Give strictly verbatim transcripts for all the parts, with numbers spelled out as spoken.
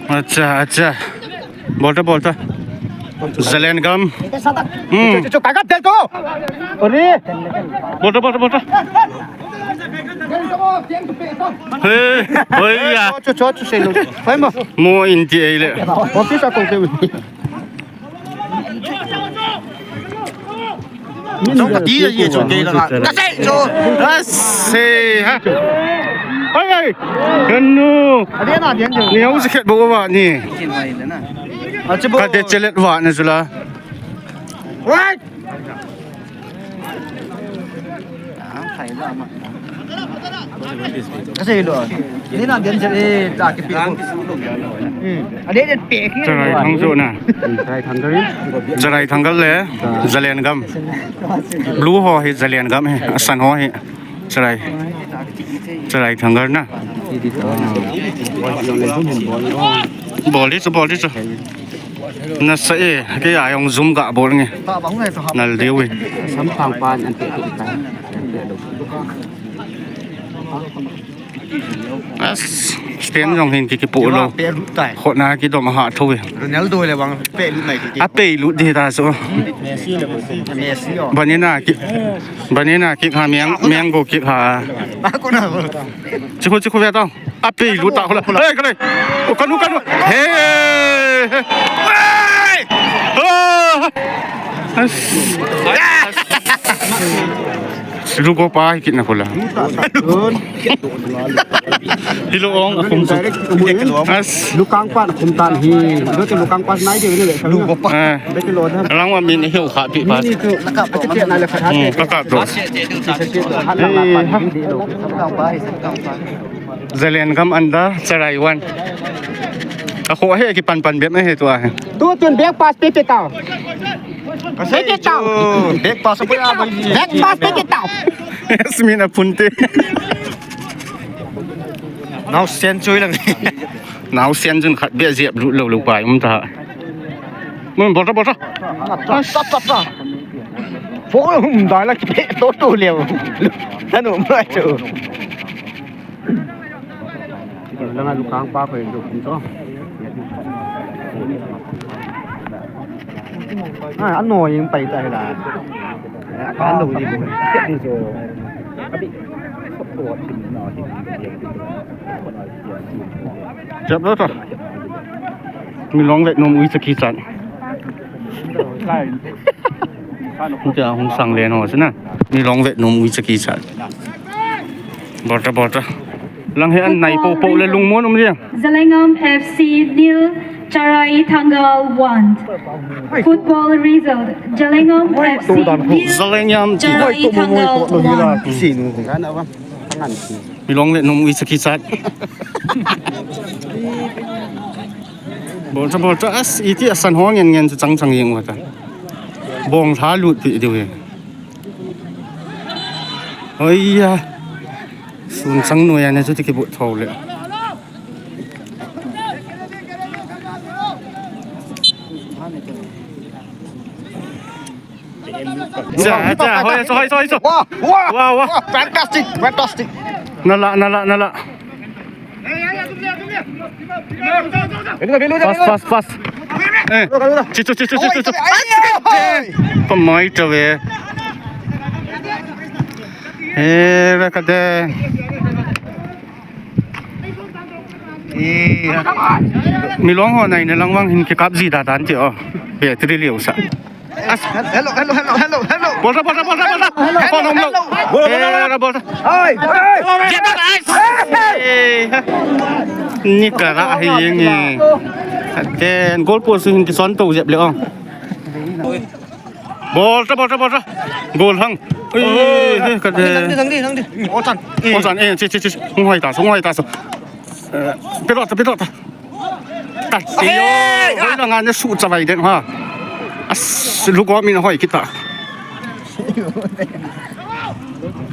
Acha, acha. Bolta, bolta. Zalengam. Hmm. Chu, chu, chu, kagat del to. Ore. Bolta, bolta, bolta. Hey, oi ya. Chu, chu, chu, chu, sei lo. Phai mo. Mo in ti ei le. Office a ko ke. Jong ka ti ye chu ke la. Ka sei chu. Ka sei ha. Ai, ai. Kanu. Ade na, ade na. Ni hau se khet bo wa ni. Ka de chelet wa na zula. Right. Ka sei lo. Ni na den je, eh, ta ki pi. Hmm. Ade de pe ki. Charai Thangjo na. Charai Thangjo. Charai Thangjo le Zalengam. Blue ho hi Zalengam hi. Asan ho hi. Charai. Charai Thangjo na. Bol di chu, bol di chu. Nasa e, kei a jong zoom ga bol nge. Nal diu e. Samthang pan an te te ta. As, stand jong hin ki kipu lo. Pe lut tai. Khotna kidom ha tho e. Ronaldo le vang pe lut nai ki. A pe lut di ta so. Messi le Messi o. Banana ki. Banana ki ha meng, mango ki ha. Ba ko na. Chikhu, chikhu ve tao. Ape lu ta khola. Hey, kale. O kanu, kanu. Hey. Hey. Oh. As. Lugo pa hi kitna khola. Hilo ong akhum su. As. Lukang pa akhum tan hi. Lo te lukang pa nai de le. Lugo pa. Eh. Beki lo da. Lang wa min hiu kha pi pa. Ni tu. Ka kap na le kha. Hmm, ka kap do. Zalengam under Charai one. Akho he kipan pan bep he tua he. Tu tun bek pass pe pe tao. Pe pe tao. Bek pass pe a bai. Bek pass pe pe tao. Smin a phun te. Nau sen chui lang. Nau sen jun khat bia ziap lut lo lo pai um ta. Mun bol ta, bol ta. Ta, ta, ta, ta, ta. Fo hum da la ki pe to to leo. Tanu mai chu. Langa lukang pa ko do kum to. Ai, ano yung pai ta la. Ka lo di bo. Di jo. Abi. Ko tin na di. Jap lo ta. Milong le nom ui sakhi chan. Hung tia hung sang le no sina. Milong le nom ui sakhi chan. Bol ta, bol ta. Lang he an nai po po le lungmon um dia. Zalengam F C nil, Charai Thangal one. Football result, Zalengam F C nil, Zalengam Charai Thangal one. Milong le nom ui sakhi chat. Bol ta, bol ta, as iti asan ho ngen ngen chu chang chang jeng u ta. Bong tha lut pi diu he. Oi ya. Sun chang noi a ne chu ti kibu tho le. Cha, cha, hoi, hoi, hoi, hoi. Wow, wow, wow, wow. Fantastic, fantastic. Nala, nala, nala. Pass, pass, pass. Eh, chichu, chichu, chichu, chichu. Pamai chave. Eh, ve ka de. Milong ho nai na lang vang hin kikap ji da dan ti o. Battery liu sa. As. Hello, hello, hello, hello, hello. Bol ta, bol ta, bol ta, bol ta. Hello, hello, hello. Bol ta, bol ta, bol ta. Oi, oi. Jep ta, guys. Hey. Ni ka ra hi yeng e. Then goal post hin kison to jep le ong. Bol ta, bol ta, bol ta. Goal hang. Oi, ka de. Nang di, nang di, nang di. Osan. Osan, eh, chi, chi, chi. Hung hoi ta, hung hoi ta. Eh, pelota, pelota. Ai, yo, hoi la nga ne su chavai den ha. As, lugo min hoi kita.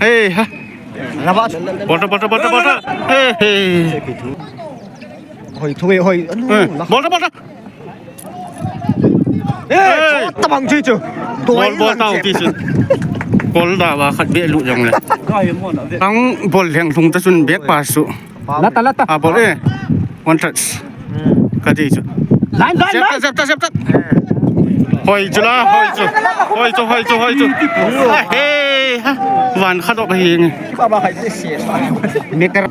Hey, ha. Bol ta, bol ta, bol ta, bol ta. Hey, hey. Hoi, thu, hoi. Bol ta, bol ta. Eh, ta bang chi chu. Bol, bol ta ti chu. Bol da ba khat be lu jong le. Ang bol leng lung ta chun bek pa su. Lata, lata. A bol e. One touch. Kati chu. Line, line, line. Zep ta, zep ta, zep ta. Hoi chu la, hoi chu. Hoi chu, hoi chu, hoi chu. Ahe, ha. Van khat ok ahi nge. Meter.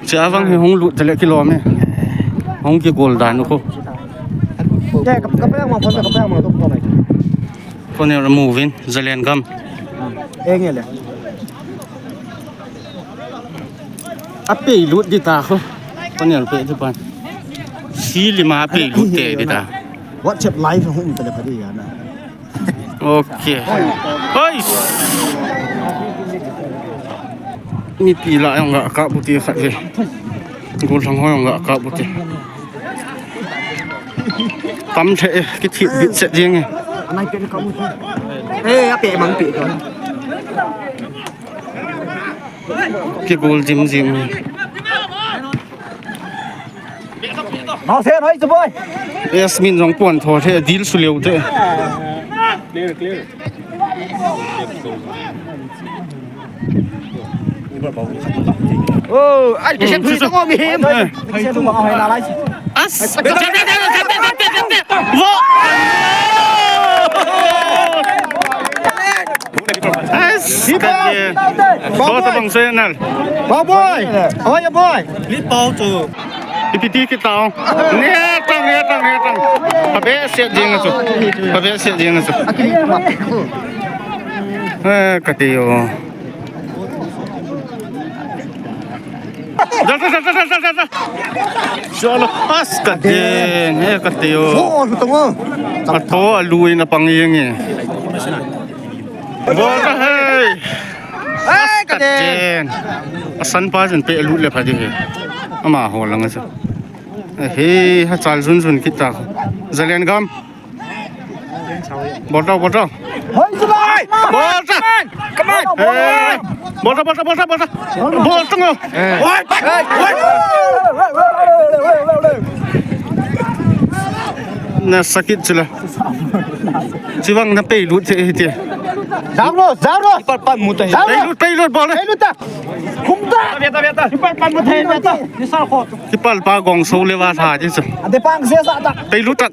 Chia vang hi hung lut tale kilom e. Hung kigol dan u khu. Te, ka, ka pe ma, ka pe ma, to ko mai. Corner move in, Zalengam. Eng ele. Apei lut di ta khu. Corner pe di pan. Si lima apei lut te di ta. WhatsApp live hung tale pha di ya na. Ok. Hoi. Mipi la jong ga kap u ti khat ve. Gollhang ho jong ga kap u ti. Kam the e, kithip bit set jeng e. Eh, ape mang pe to. Kigol jim jim. Nau sen hoi chu boy. Yasmin jong pon tho the, dil su leu te. Clear, clear. Oh, ai, ke sen thui tong mi him. As. Wo. As. Ka je. Ko ta bang se nal. Ba boy. Hoi boy. Li pau tu. Ipi ti kit tao. Ne tang, ne tang, ne tang. Pabeh set jeng chu. Pabeh set jeng chu. Eh, kati o. Da, da, da. Chalo, as kati. Eh, kati o. Oh, lu tong. Ato, alu in apang jeng e. Bol ta hei. Hei, ka den. Asan pa jin pe lut le pha di he. Ama ho lang a sa. He, ha chal jun jun kit ta. Zalengam. Bol ta, bol ta. Hoi, Zalengam. Bol ta. Come on. Eh, bol ta, bol ta, bol ta, bol ta. Bol ta ngo. Eh. Hoi, hoi, hoi. Na sakit sila. Chivang na pei lut the hiti. Jang lo, jang lo. Kipal pan mu ta hi. Jang lo. Pei lut, pei lut bol le. Pei lut ta. Khum ta. Beta, beta. Kipal pan mu ta hi, beta. Ni sar kho. Kipal pa gong so le va tha ji chu. Ade pang se sa ta. Pei lut ta.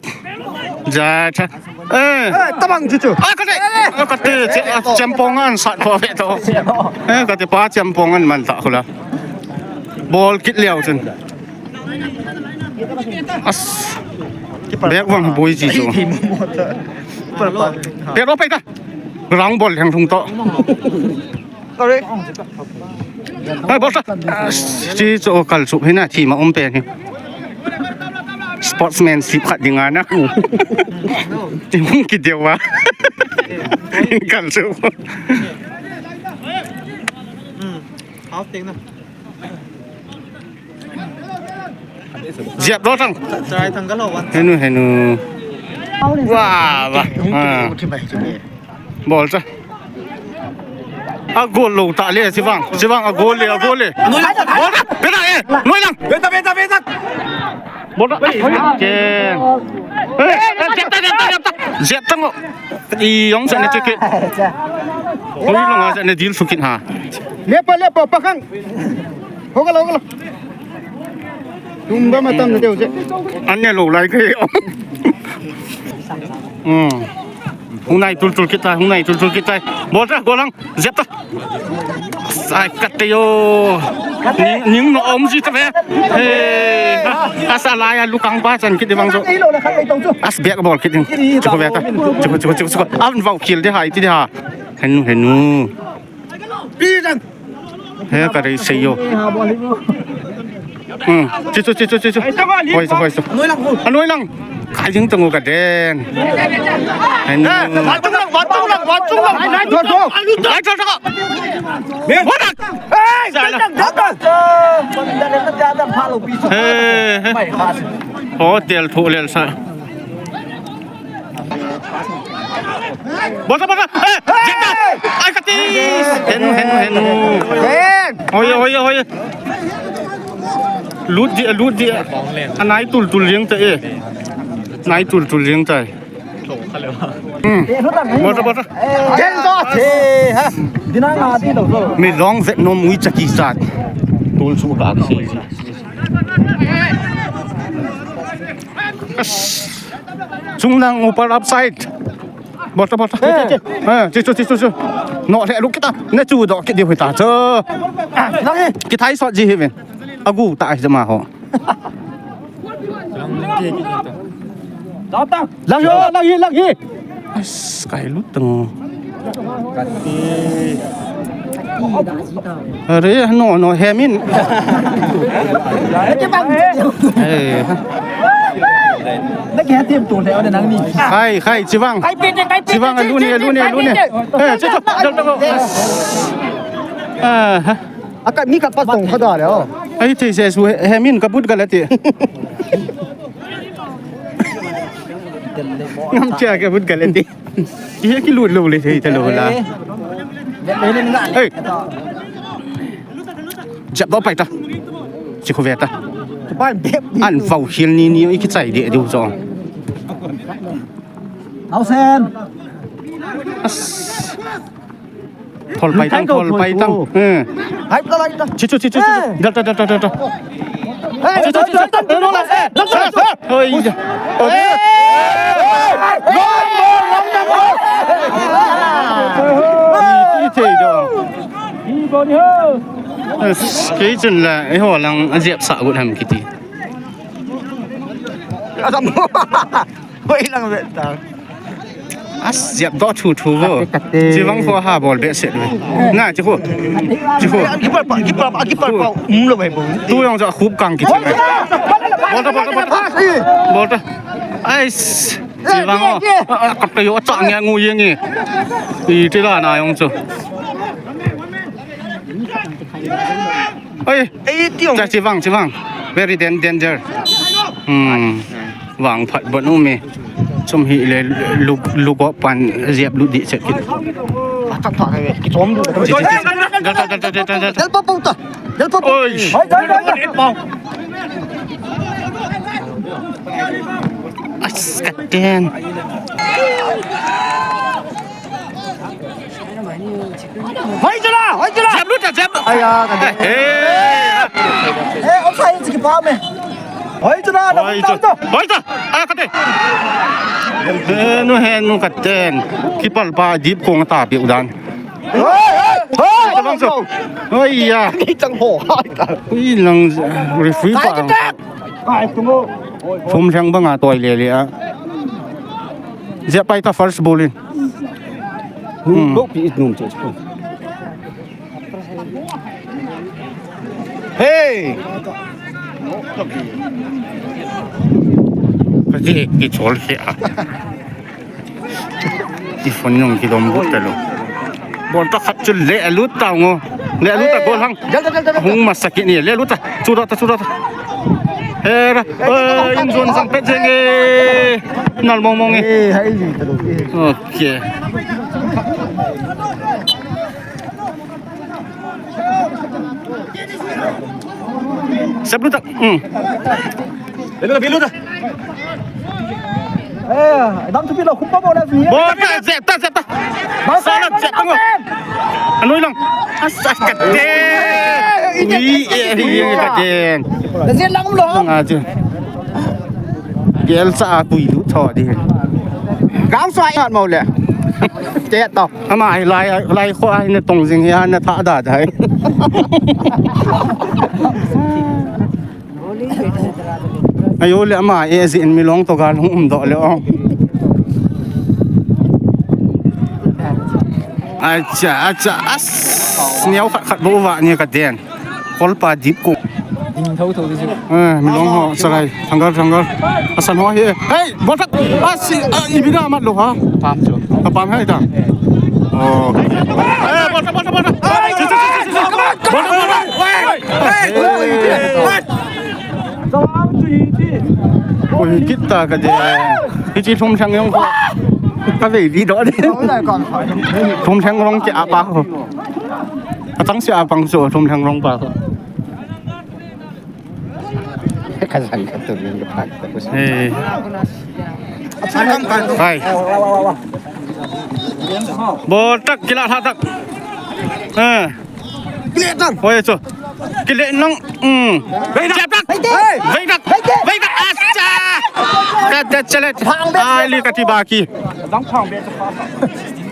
Ja tha. Eh. Eh, tabang chu chu. Ah, kate. Ah, kate. Che-, ah, chempong an sat pho ve to. Eh, kate pa chempong an man ta khula. Bol kit leo chun. As. Bek vang boi ji chu. Pe ro pe ta. Ground ball hang thung to. Sorry. Hai bol ta. As, chi chu kal sup hi na thi ma um pe ni. Sportsmanship khat ding a na. Ti hung ki deu a. Kal sup. Half thing na. Jep lo tang. Try thang ka lo wan. Henu, henu. Wah, wah. Ah. Bol cha. A goal lo ta le, Chivang. Chivang a goal le, a goal le. Bol ta. Beta, eh. Noi lang. Beta, beta, beta. Bol ta. Chen. Eh, eh, jep ta, jep ta, jep ta. Jep ta ngo. I yong sa ne cheke. Noi lang a sa ne dil sukin ha. Lepa, lepa, pakang. Hoga lo, hoga lo. Tum ba ma tam na deu je. An ne lo lai ke. Hmm. Hung nai tul tul kit ta, hung nai tul tul kit ta. Bol ta, golang. Jep ta. Sai kat te yo. Ning, ning no om ji ta ve. He. Asa lai a lukang pa chan kit de bang jo. As bek bol kit ding. Chiko ve ta. Chiko, chiko, chiko, chiko. An vau khil de hai ti de ha. Henu, henu. He ka rei sei yo. Hmm. Chi chu, chi chu, chi chu. Hoi chu, hoi chu. Anoi lang. Kai jing tong ka den. Henu. Vat tung lang, vat tung lang, vat tung lang. Lai chu, chu. Lai chu, chu. Vat. Hey, jang, jang, jang. Hey, hey. Hotel thu lel sa. Bol ta, bol ta. Eh, jep ta. Ai, kati. Henu, henu, henu. Hoi, hoi, hoi. Lut di, lut di. Anai tul tul jeng ta e. Nai tul tul jeng ta. Hmm. Bol ta, bol ta. Mi long vet nom ui chaki chat. Tul su ka si. Chunglang upar upside. Bol ta, bol ta. Che, che, che. Eh, che, che, che, che, che. No, le, lukita. Na chu do, kiti huita. Che. Kithai sot ji hi ven. Agu ta ai jama ho. Lang hi, lang hi, lang hi. As, kai lut tang. Kati. Are, no, no, hemin. Eh. Khai, khai, Chivang. Chivang, aluni, aluni, aluni. Eh, che, che, jal ta ko. Ah, ha. Aka mi ka patong kha da le, oh. Ai, te se su hemin ka but ka le te. Ngam chia ka but ka le te. Ki he ki lut lo le thei ta lo la. Hey. Jap do pai ta. Chi khu ve ta. An vau khil ni ni i ki chai de diu cho. Au sen. As. Thol pai tang, thol pai tang. Eh. Hai, ka lai ta. Chichu, chichu, chichu. Eh. Dal ta, dal ta, dal ta. Eh, chichu, chichu. Eh, no la. Eh, dal ta, dal ta. Oi. Eh. I, i thei do. Kei chun la, eiho lang a jep sa gut ham kiti. Adam. Hoi lang ve ta. As, jep do thu thu vo. Kate, kate. Chi vang kho ha bol be set ve. Na, chi kho. Chi kho. Keeper pa, keeper pa, keeper pa. Um lo ve bo. Tu jong ja khup kang kiti ve. Bol ta, bol ta, bol ta. Bol ta. Ais. Chi vang o. Ah, ah, kap ta yo cha nge ngu ye nge. I ti la na jong chu. Oi. Ei, tiong. Cha, Chivang, Chivang. Very dan-, danger. Hmm. Vang phat bon um e. Chom hi le lu, lu go pan jep lu di chet kit. Atak thak hai, ki chom du. Chi, chi, chi. Dal ta, dal ta, dal ta, dal ta. Dal pa pau ta. Dal pa pau. Oi. Hai, hai, hai, hai. As, katian. Hoi chula, hoi chula. Jab luta, jab. Aya, ka. Eh, eh. Eh, offside si kipa me. Hoi chula, na hoi chula. Hoi chula. Ah, kate. Eh, nu he, nu katen. Keeper pa dip kong ta pi udan. Hoi, hoi, hoi. Hoi, ya. Ni chang ho, hai ta. Ui, lang referee pa. Hai, tu mo. Thum thang banga toi le le a. Jep pai ta first ball in. Hmm. Hey! Kasi kichol siya. Ifon yung kilom but talo. Bol ta khat chu le alut ta ngo. Le alut ta gol hang. Jal, jal, jal, jal. Hung masakit ni. Le alut ta. Chu da ta, chu da ta. Era. Eh, in zone sang pet jeng e. Nal mong mong e. Eh, hai ji ta lo. Okay. Sep lu ta. Hmm. Bilu ta, bilu ta. Eh, dam tu bilo, khum pa mo la ni. Bo ta, jep ta, jep ta. Ba sa la, jep ta ngo. Anoi lang. As, as, kate. Ui, eh, ui, eh, kate. Na jep lang lo. Nga chu. Gel sa a kui lu tho di. Gang sa ngat mo le. Te to. Ama ai lai, lai kho ai na tong jing hi ana tha da dai. Ayo le ama e ji in mi long to gal hung um do le o. Acha, acha, as. Niau khat khat bo va ni ka den. Kolpa dip ko. Ding tho tho di chu. Eh, mi long ho, sarai. Thanggal, thanggal. Asan ho hi. Hey, bol thak. Asi, ah, ibina mat lo ha. Pam chu. A pam hai ta. Oh. Eh, bol thak, bol thak, bol thak. Bol thak, bol thak. Oi, kita ka de. Hichi thum thang yong ko. Ka ve di do de. Thum thang rong ki apa ko. Atang si apang so thum thang rong pa ko. Ka jang ka tu min ka phak ta ko. Eh. Hai. Bol thak kila tha thak. Eh. Kila tang. Oi, cho. Kile nang. Hmm. Vei dak. Vei dak. Vei dak. Vei dak. Acha. Kata chale. Ai li kati baki.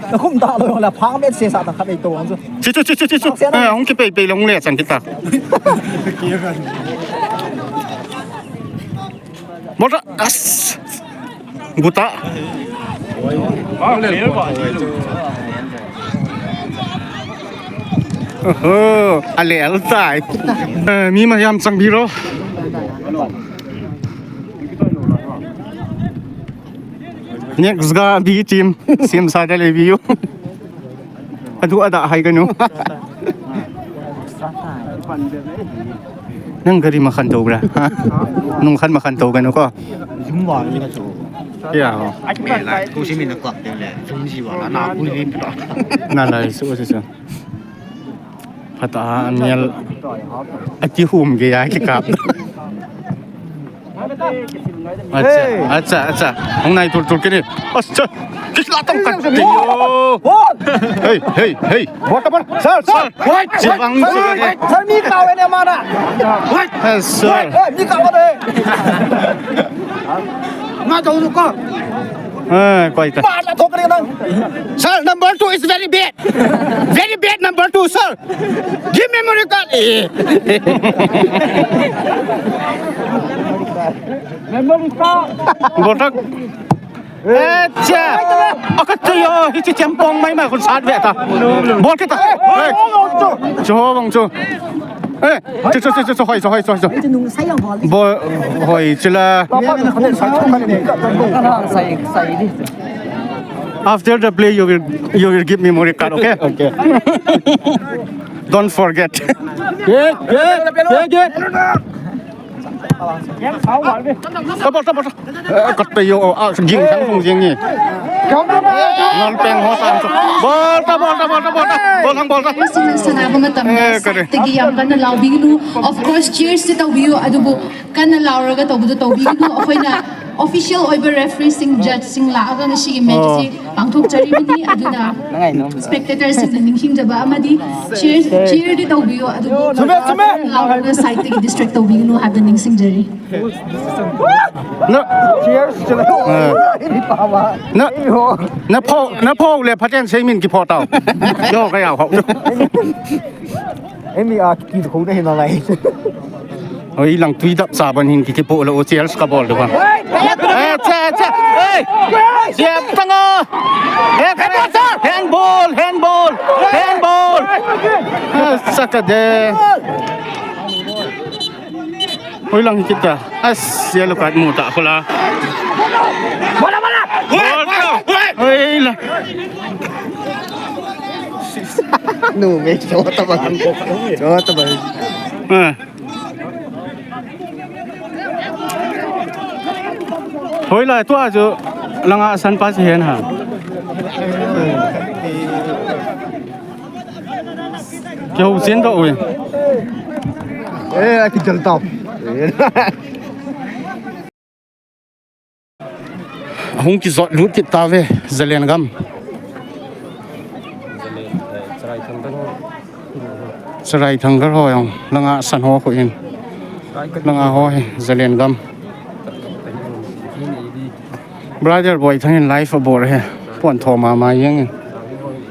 Nakhum da lo la phang bet se sa ta khat ei to ang chu. Chi chu chi chu chi chu. Eh, hung kipei pei long le chan kita. Bota. As. Guta. Oho, ale altai. Eh, mi ma yam chang biro. Next ga B team, sim sa da le biu. Adu ada hai kanu. Nang gari ma khan to gra. Ha? Nung khan ma khan to kanu ko. Zum wa ni ka chu. Ya ho. Me lai, tu si min na kwak te le. Zum si wa la na bu ni pla. Na lai su su su. Phata a mial. Ati hum ge ya ki kap. Acha, acha, acha. Hung nai tul tul kini. Acha. Kisla tam kat. Hey, hey, hey. Bol ka bol. Sir, sir. Wait, sir. Sir, mi kau ini mana? Wait. Yes, sir. Hey, mi kau ini. Ma jauh ko. Eh, koi ta. Mana thok ni nang. Sir, number two is very bad. Very bad number two, sir. Give memory card. Eh. Memory card. Bol tak. Acha. Aka tu yo, hichi chempong mai ma kun sat ve ta. Bol kita. Hey. Cho bang cho. Eh, cho cho cho cho hoi cho hoi cho cho. Bol hoi chila. After the play, you will you will give memory card, okay? Okay. Don't forget. Get, get, get, get. Tabol, tabol, tabol. Eh, kat pe yo, ah, ging sang sung jing ni. Ngal peng ho tan. Bol ta, bol ta, bol ta, bol ta. Bol ta, bol ta. Cheers ꯁꯥꯟꯅꯕ ꯃꯇꯝꯗ side ꯇꯒꯤ ꯌꯥꯝ ꯀꯟꯅ ꯂꯥꯎꯕꯤꯒꯅꯨ꯫ Of course, cheers ꯁꯤ ꯇꯧꯕꯤꯌꯨ, ꯑꯗꯨꯕꯨ ꯀꯟꯅ ꯂꯥꯎꯔꯒ ꯇꯧꯕꯗꯨ ꯇꯧꯕꯤꯒꯅꯨ꯫ ꯑꯩꯈꯣꯏꯅ official ꯑꯣꯏꯕ refereeꯁꯤꯡ, judgeꯁꯤꯡ ꯂꯥꯛꯑꯒ ꯉꯁꯤꯒꯤ match ꯑꯁꯤ ꯄꯥꯡꯊꯣꯛꯆꯔꯤꯕꯅꯤ꯫ ꯑꯗꯨꯅ spectatorꯁꯤꯡꯅ ꯅꯤꯡꯁꯤꯡꯖꯕ ꯑꯃꯗꯤ cheer, cheerꯗꯤ ꯇꯧꯕꯤꯌꯨ, ꯑꯗꯨꯕꯨ ꯆꯨꯝꯃꯦ, ꯆꯨꯝꯃꯦ꯫ ꯂꯥꯎꯔꯒ sideꯇꯒꯤ distract ꯇꯧꯕꯤꯒꯅꯨ ꯍꯥꯏꯕꯗꯨ ꯅꯤꯡꯁꯤꯡꯖꯔꯤ꯫ ꯅ-, ꯑ, ꯅ-, ꯅꯐꯧ, ꯅꯐꯧ ꯂꯦ ꯐꯖꯅ ꯁꯦꯝꯃꯤꯟ ꯀꯤ ꯐꯣꯇꯣ꯫ ꯌꯣ, ꯀꯌꯥ ꯐꯥꯎ꯫ ꯑꯩ ꯃꯤ ꯑꯥ ꯀꯤꯗ ꯈꯣꯡꯗ ꯍꯦꯟꯅ ꯂꯥꯛꯏ꯫ ꯍꯣꯏ, ꯂꯪ ꯇꯨꯏꯗꯞ ꯆꯥꯕ ꯅꯤꯡ ꯀꯤ ꯀꯤ ꯄꯣꯛꯂ ꯑꯣ ꯆꯦꯜꯁ ꯀ ꯕꯣꯜ ꯗꯨ ꯀ꯫ ꯑꯦ, ꯆꯦ, ꯆꯦ, ꯑꯦ! ꯆꯦꯞ ꯇꯉꯣ! ꯑꯦ, ꯀꯔꯤ? Handball, handball, handball! ꯑꯦ, ꯆꯠꯀꯗꯦ꯫ ꯍꯣꯏ, ꯂꯪ ꯀꯤꯇ꯫ ꯑꯁ, yellow card ꯃꯨ ꯇ ꯈꯣꯂꯥ꯫ ꯕꯣꯜ ꯇ꯫ ꯍꯣꯏ, ꯂ꯫ ꯅꯨꯃꯤꯠ ꯆꯣꯠꯇꯕ꯫ ꯆꯣꯠꯇꯕ꯫ ꯑ꯫ Hoi lai, tua chu langa san pa si hen ha. Keu chen do ui. Eh, aki jal tao. Hung kijot lut kit tave, Zalen gam. Cheraithangkar ho jong, langa san ho khu in. Langa ho hi, Zalen gam. Brother Boithang in live abol hi. Pon tho mama jeng in.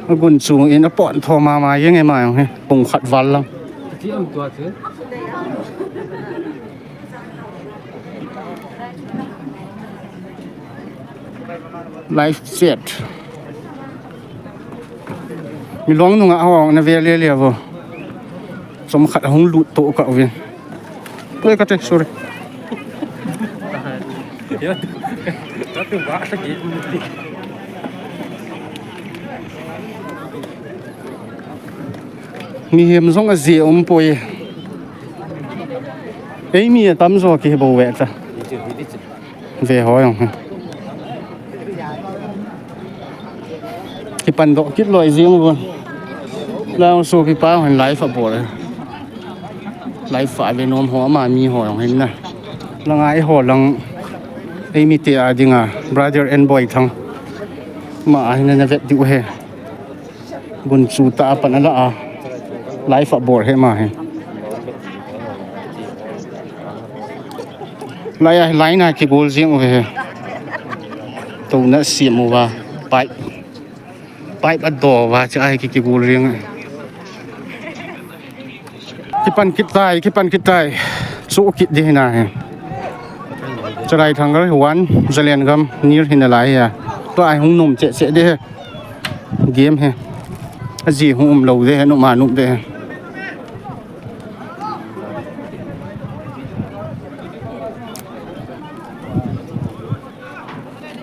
Agun chu in apon tho mama jeng e ma jong hi. Pung khat val lang. Live chat. Mi long nunga ho na ve le le vo. Chomkhat hung lut to ka uvin. Toi ka te, sorry. Mihem jong ajeh um poi. Eimi atam jo kibol ve ta. Ve ho jong. Kipan doh kit loi jing uvin. Lang sopi pa hon live abol. Live a ve nom ho ama mi ho jong hin na. Langa eiho lang eimi te a dinga brother N Boithang. Ama a hin na vet diu he. Gunchu tah a pan ala a. Live abol hi ama hi. Lai a, lai na kigol jing u he. Touna siam uva. Pipe. Pipe a do uva, cha hi ki, kigol jing. Kipan kit tai, kipan kit tai. Su kit di hina he. Chalai Thangal hi one, Zalengam near hina lai he. Tua ai hung nom che che di he. Game he. Aji hung um lou di he, nom a nom di he.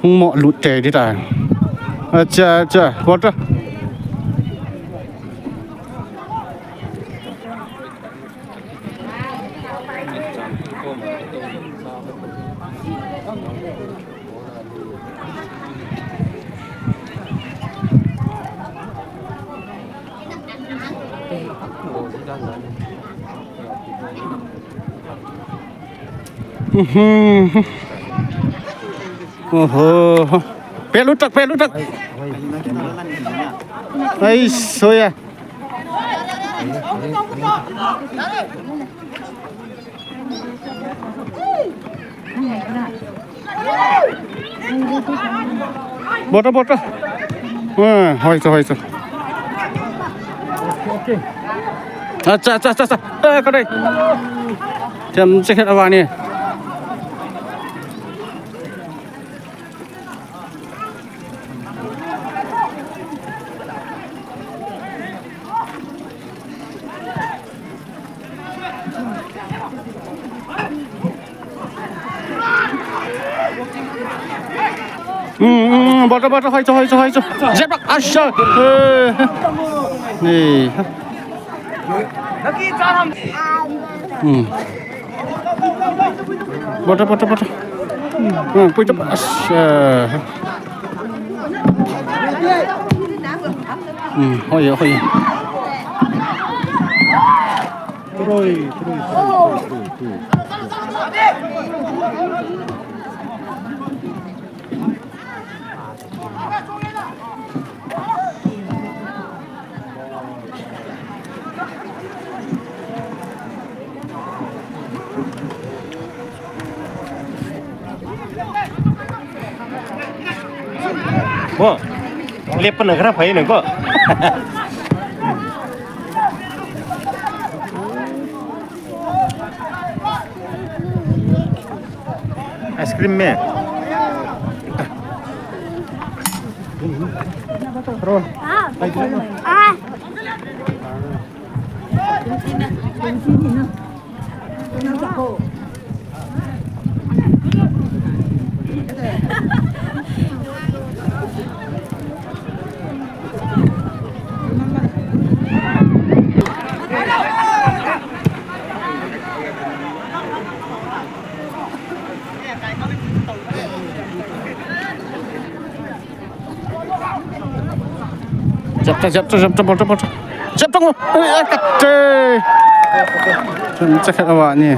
Hung mo lut te di ta. Acha, acha, water. Mhm. Oho. Pelu tak, pelu tak. Ai, soya. Bota, bota. Ha, hoicho, hoicho. Acha, acha, acha, acha. Eh, kadai. Chemcha khat avani. Hmm, hmm, hmm, bota, bota, hoicho, hoicho, hoicho. Jebak, asha. Eh. Eh. Hmm. Bota, bota, bota. Hmm, puito, asha. Hmm, hoiya, hoiya. Bo, lepa na kara phai na ko. Ice cream me. Ro. Ah. Jep ta, jep ta, jep ta, bol ta, bol ta. Jep ta, ngo. Eh, eh, kat, eh. Chun, chakhat awa ni.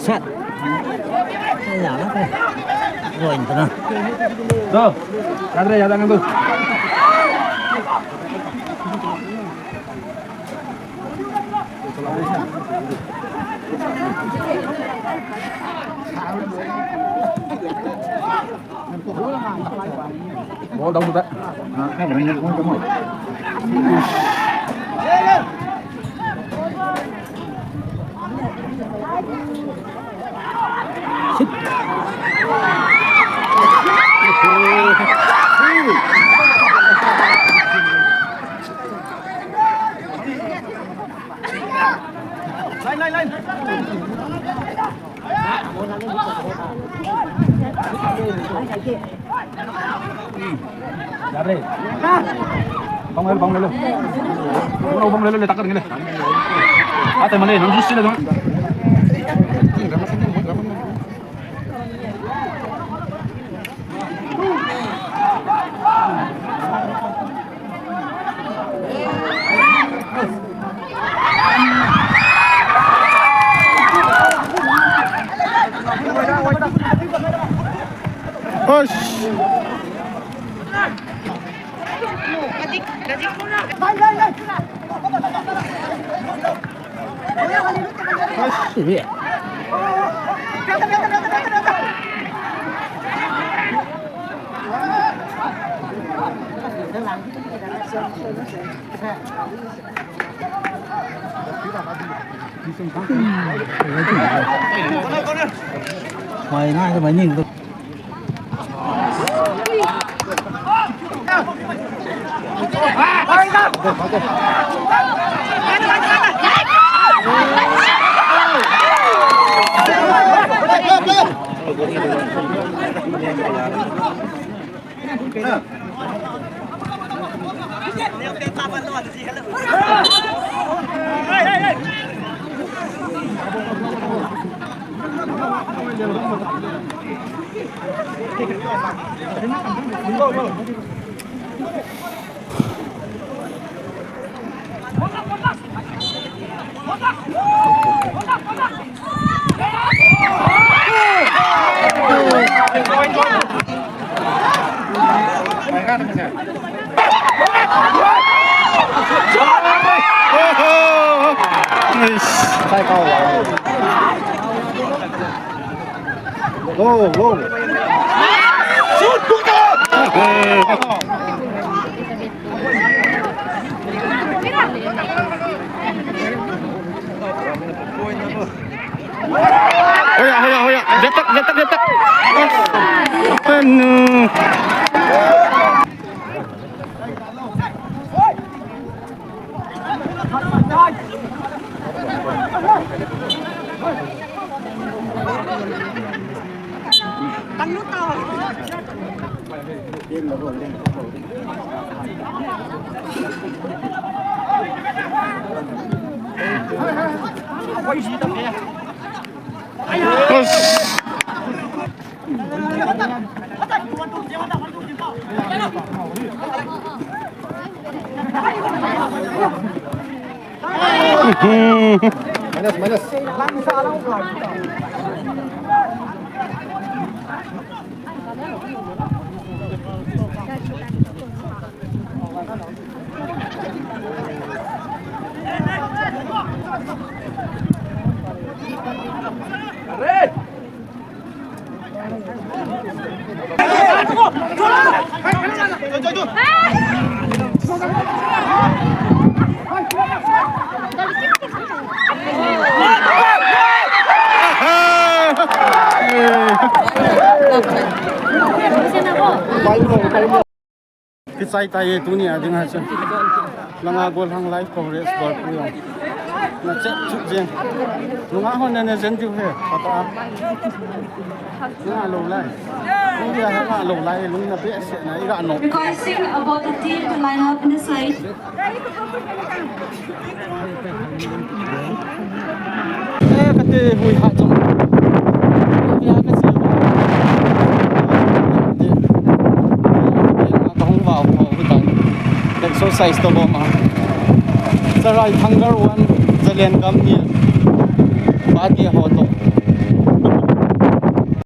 Set. Rồi, rồi. Rồi, ra đây, ra đây, ngăn tôi. Ball down to that. Uh, hang on, hang on, hang on. Line, line, line. Bang lelo, bang lelo. Bang lelo, bang lelo, le takar ngele. Ate mane, nang sus sila dong. Hush. Mai ngai mai ning. Go, go. Hoya, hoya, hoya. Letak, letak, letak. Anu. Minus, minus. Kichai tai e tuni a ding a chu. Langa gollhang lai Congress bol pu jong. Na chet chuk jeng. Nunga hon na ne jen diu he. Pata. Nunga lo lai. Nunga ha nunga lo lai lung na behseh na i ga no. Requesting about the team to line up in the side. Eh, kate hui ha chong. Bia ka chi. Ka hung vau ho hu tan. Exercise to bom a. Sarai Thangar one, Zalen Gamnil. Bate ho to.